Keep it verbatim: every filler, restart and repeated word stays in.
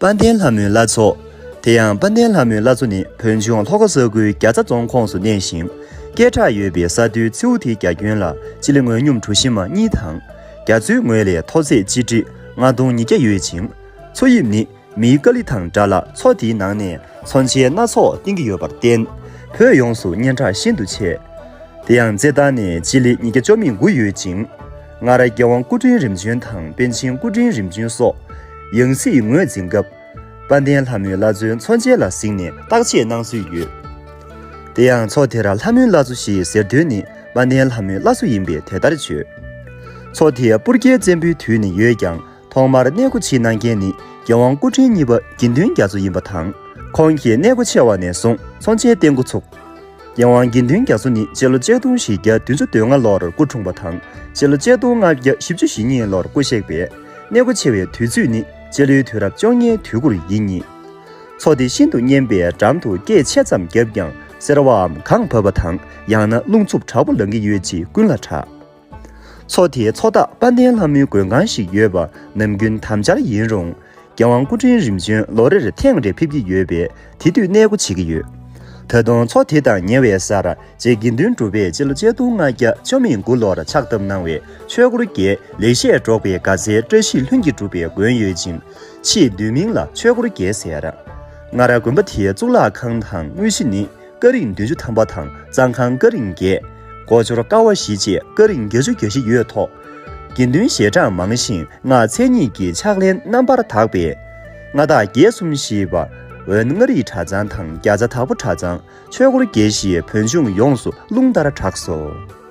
དཔལ་ལྡན་ལྷ་མོའི་བླ་མཚོ། དེ་ཡང་དཔལ་ལྡན་ལྷ་མོའི་བླ་མཚོ་ནི་བོད་ལྗོངས་ལྷོ་ཁ་ས་ཁུལ་རྒྱ་ཚ་རྫོང་ཁོངས་སུ་གནས་ཤིང་། སྐད་གྲགས་ཡོད་པའི་ས་མཐོའི་མཚེའུ་དེའི་རྒྱ་ཁྱོན་ལ་སྤྱི་ལེ་ངོས་སྙོམས་གྲུ་བཞི་མ་གཉིས་དང་། རྒྱ་མཚོའི་ངོས་ལས་མཐོ་ཚད་སྤྱི་ཁྲེ་ལྔ་སྟོང་ཉིས་བརྒྱ་ཡོད་ཅིང་། མཚོ་དབྱིབས་ནི་མིའི་ཀ་ལི་དང་འདྲ་ལ། མཚོ་དེའི་ནང་ནས་མཚོན་ཆའི་སྣ་ཚོགས་བཏིང་གི་ཡོད་པར་བརྟེན། བོད་ཡོངས་སུ་སྙན་གྲགས་ཤིན་ཏུ་ཆེ། དེ་ཡང་རྩེ་ཐང་ནས་སྤྱི་ལེ་ཉིས་བརྒྱ་བཅུ་མེད་དགུ་ཡོད་ཅིང་། སྔར་རྒྱལ་དབང་སྐུ་ཕྲེང་རིམ་བྱོན་དང་པཎ་ཆེན་སྐུ་ཕྲེང་རིམ་བྱོན་སོགས་ཡང་སྲིད་ངོས་འཛིན་སྐབས། དཔལ་ལྡན་ལྷ་མོའི་བླ་མཚོའི་མཚོན་ཆ་ལ་གཟིགས་ནས་བརྟག་དཔྱད་གནང་སྲོལ་ཡོད། དེ་ཡང་མཚོ་དེར་ལྷ་མོའི་བླ་མཚོ་ཞེས་ཟེར་དོན་ནི་དཔལ་ལྡན་ལྷ་མོའི་བླ་མཚོ་ཡིན་པས་དེ་ལྟར་བརྗོད། མཚོ་དེ་སྤུར་རྒྱལ་བཙན་པོའི་དུས་ནས་ཡོད་ཀྱང་། ཐོག་མར་གནས་སྒོ་ཕྱེ་གནང་མཁན་ནི་རྒྱལ་དབང་སྐུ་ཕྲེང་གཉིས་པ་དགེ་འདུན་རྒྱ་མཚོ་ཡིན་པ་དང་། ཁོང་གིས་གནས་སྒོ་ཕྱེ་བ་ནས་བཟུང་མཚོན་ཆའི་རྟེན་འགོ་ཚུགས། རྒྱལ་དབང་དགེ་འདུན་རྒྱ་མཚོ་ནི་སྤྱི་ལོ་ཆིག་སྟོང་བཞི་བརྒྱ་བདུན་ཅུ་དོན་ལྔ་ལོར་སྐུ་འཁྲུངས་པ་དང་། སྤྱི་ལོ་ཆིག་སྟོང་ལྔ་བརྒྱ་བཞི་བཅུ་ཞེ་གཉིས་ལོར་སྐུ་གཤེགས་པས། གནས་སྒོ་ཕྱེ་བའི་དུས་ཚོད་ནི་སྤྱི་ལོའི་དུས་རབས་བཅོ་ལྔའི་དུས་འགོར་ཡིན་སྙིང་། མཚོ་དེ་ཤིན་ཏུ་གཉན་པས་འགྲམ་དུ་སྐད་ཆེ་ཙམ་བརྒྱབ་ཀྱང་སེར་བའམ་གངས་བབས་པ་དང་། ཡང་ན་རླུང་འཚུབ་དྲག་པོ་ལངས་ཀྱི་ཡོད་ཅེས་ཀུན་ལ་གྲགས། མཚོ་དེའི་མཚོ་ཐོག་དཔལ་ལྡན་ལྷ་མོའི་མགོན་ཁང་ཞིག་ཡོད་པ་ནམ་རྒྱུན་དམ་འཆར་ཡིན་རུང་། རྒྱལ་དབང་སྐུ་ཕྲེང་རིམ་བྱོན་ལོ་རེར་ཐེངས་རེ་ཕེབས་ཀྱི་ཡོད་པས་དེ་དུས་གནས་སྒོ་ཕྱེ་གི་ཡོད། ད་དུང་མཚོ་དེ་དང་ཉེ་བའི་སར་རྗེ་དགེ་འདུན་གྲུབ་པས་སྤྱི་ལོ་ཆིག་སྟོང་ལྔ་བརྒྱ་བཅོ་མེད་དགུ་ལོར་ཕྱག་བཏབ་གནང་བའི་ཆོས་འཁོར་རྒྱལ་ལེགས་བཤད་སྒྲོག་པའི་དགའ་ཚལ་བཀྲ་ཤིས་ལྷུན་གྱིས་གྲུབ་པའི་མགོན་ཡོད་ཅིང་། ཕྱིའི་མདོ་མིང་ལ་ཆོས་འཁོར་རྒྱལ་ཟེར། སྔར་དགོན་པ་དེའི་གཙུག་ལག་ཁང་དང་དངོས་གཞི་ནི། ཀ་རིང་བདུན་ཅུ་ཐམ་པ་དང་གཙང་ཁང་ཀ་རིང་བརྒྱད། སྒོ་འཕྱོར་ཀ་བ་བཞི་བཅས་ཀ་རིང་བརྒྱད་ཅུ་གྱ་བཞི་ཡོད་ཐོག་དགེ་འདུན་ཞལ་གྲངས་མང་ཞིང་སྔགས་མཚན་ཉིད་ཀྱི་ཕྱག་ལེན་རྣམ་པར་དག་པས། མངའ་བདག་བརྒྱད་གསུམ་ཞེས་པ། འོན་མངའ་རིས་གྲྭ་ཚང་དང་རྒྱ་ཚ་དྭགས་པོ་གྲྭ་ཚང་། ཆོས་འཁོར་རྒྱལ་ཞེས་བོད་ལྗོངས་ཡོངས་སུ་རླུང་ལྟར་གྲགས་སོ།